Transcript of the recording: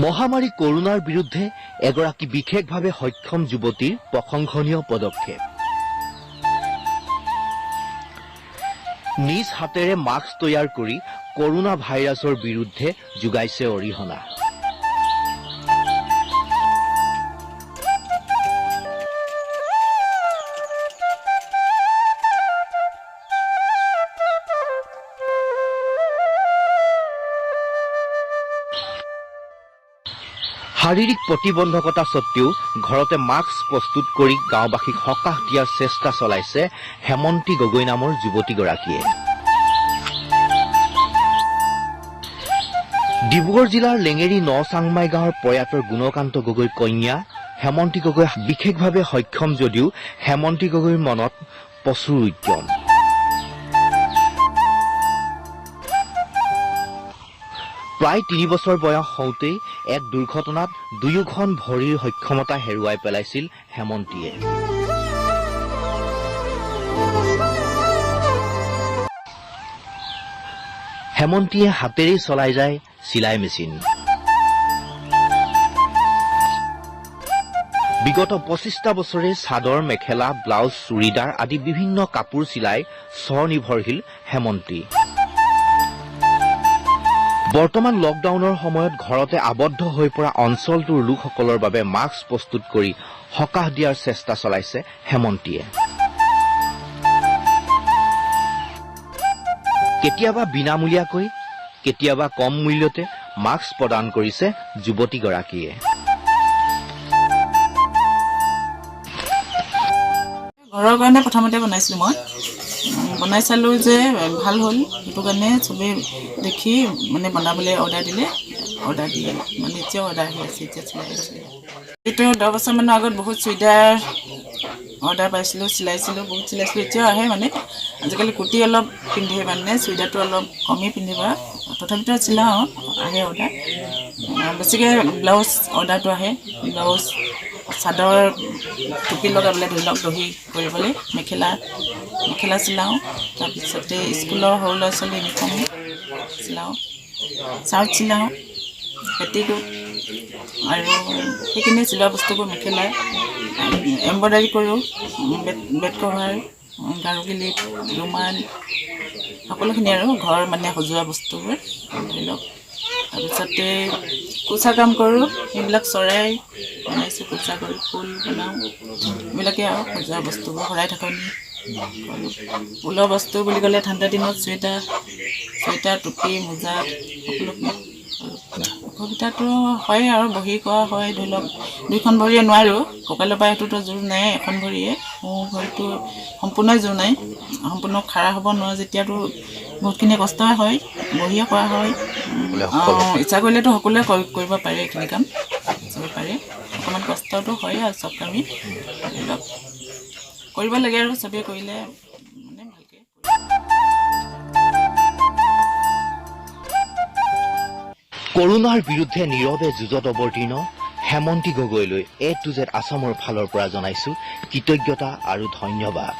মহামাৰী কৰোণাৰ বিৰুদ্ধে এগৰাকী বিশেষভাৱে সক্ষম যুৱতীৰ প্ৰশংসনীয় পদক্ষেপ। নিজ হাতেৰে মাস্ক তৈয়াৰ কৰি কৰোণা ভাইৰাছৰ বিৰুদ্ধে যোগাইছে অৰিহণা। শাৰীৰিক প্ৰতিবন্ধকতা সত্ত্বেও ঘৰতে মাস্ক প্ৰস্তুত কৰি গাঁওবাসীক সকাহ দিয়াৰ চেষ্টা চলাইছে হেমন্তী গগৈ নামৰ যুৱতীগৰাকীয়ে। ডিব্ৰুগড় জিলাৰ লেঙেৰী ন চাংমাই গাঁৱৰ প্ৰয়াতৰ গুণকান্ত গগৈৰ কন্যা হেমন্তী গগৈ বিশেষভাৱে সক্ষম যদিও হেমন্তী গগৈৰ মনত প্ৰচুৰ উদ্যম। প্ৰায় 3 বছৰ বয়স হওঁতেই এক দুৰ্ঘটনাত দুয়োখন ভৰিৰ সক্ষমতা হেৰুৱাই পেলাইছিল হেমন্তীয়ে। হেমন্তীয়ে হাতেৰেই চলাই যায় চিলাই মেচিন। বিগত 25টা বছৰে চাদৰ, মেখেলা, ব্লাউজ, চুৰিদাৰ আদি বিভিন্ন কাপোৰ চিলাই স্বনিৰ্ভৰশীল হেমন্তী। বৰ্তমান লকডাউনৰ সময়ত ঘৰতে আবদ্ধ হৈ পৰা অঞ্চলটোৰ লোকসকলৰ বাবে মাস্ক প্ৰস্তুত কৰি সকাহ দিয়াৰ চেষ্টা চলাইছে হেমন্তীয়ে। কেতিয়াবা বিনামূলীয়াকৈ, কেতিয়াবা কম মূল্যতে মাস্ক প্ৰদান কৰিছে যুৱতীগৰাকীয়ে। ঘৰৰ কাৰণে প্ৰথমতে বনাইছিলোঁ মই, বনাই চালোঁ যে ভাল হ'ল, সেইটো কাৰণে চবেই দেখি মানে বনাবলৈ অৰ্ডাৰ দিলে, অৰ্ডাৰ দিয়ে মানে এতিয়াও অৰ্ডাৰ আহি আছে, এতিয়া চিলাই আছোঁ। এইটো 10 বছৰমানৰ আগত বহুত চুইদাৰ অৰ্ডাৰ পাইছিলোঁ, চিলাইছিলোঁ, বহুত চিলাইছিলোঁ, এতিয়াও আহে। মানে আজিকালি কুৰ্তি অলপ পিন্ধে, মানে চুইদাৰটো অলপ কমেই পিন্ধে বাৰু, তথাপিতো চিলাওঁ, আহে অৰ্ডাৰ। বেছিকৈ ব্লাউজ অৰ্ডাৰটো আহে, ব্লাউজ, চাদৰ টুপি লগাবলৈ ধৰি লওক, দহি কৰিবলৈ, মেখেলা মেখেলা চিলাওঁ, তাৰপিছতে স্কুলৰ সৰু ল'ৰা ছোৱালী ইউনিফৰ্ম চিলাওঁ, চাৰ্ট চিলাওঁ, পেটিকোট আৰু সেইখিনি চিলোৱা বস্তুবোৰ, মেখেলা এম্ব্ৰইডাৰী কৰোঁ, বেড কভাৰ, গাৰু গিলিপ, ৰুমাল, সকলোখিনি আৰু ঘৰ মানে সজোৱা বস্তুবোৰ ধৰি লওক। তাৰপিছতে কোচা কাম কৰোঁ, সেইবিলাক চৰাই বনাইছোঁ, কোচা কৰোঁ, ফুল বনাওঁ, এইবিলাকেই আৰু সজোৱা বস্তুবোৰ, শৰাই ঢাকনি কৰোঁ। ঊলৰ বস্তু বুলি ক'লে ঠাণ্ডা দিনত চুৱেটাৰ, টুপি, মোজা সকলোখিনি কৰোঁ। অসুবিধাটো হয় আৰু বহি কৰা হয়, ধৰি লওক দুইখন ভৰিয়ে নোৱাৰোঁ, কঁকালৰ পৰা সেইটোতো জোৰ নাই, এখন ভৰিয়ে, সোঁ ভৰিটো সম্পূৰ্ণই জোৰ নাই, সম্পূৰ্ণ খাৰা হ'ব নোৱাৰোঁ যেতিয়াতো বহুতখিনি কষ্টই হয়, বহিয়ে কৰা হয়। ইচ্ছা কৰিলেতো সকলোৱে কৰিব পাৰে, এইখিনি কাম চবে পাৰে, অকণমান কষ্টটো হয় আৰু চব কামেই ধৰি লওক কৰিব লাগে আৰু চবেই কৰিলে মানে ভালকৈ। কৰোণাৰ বিৰুদ্ধে নীৰৱে যুঁজত অৱতীৰ্ণ হেমন্তী গগৈলৈ এ টু জেড আছামৰ ফালৰ পৰা জনাইছো কৃতজ্ঞতা আৰু ধন্যবাদ।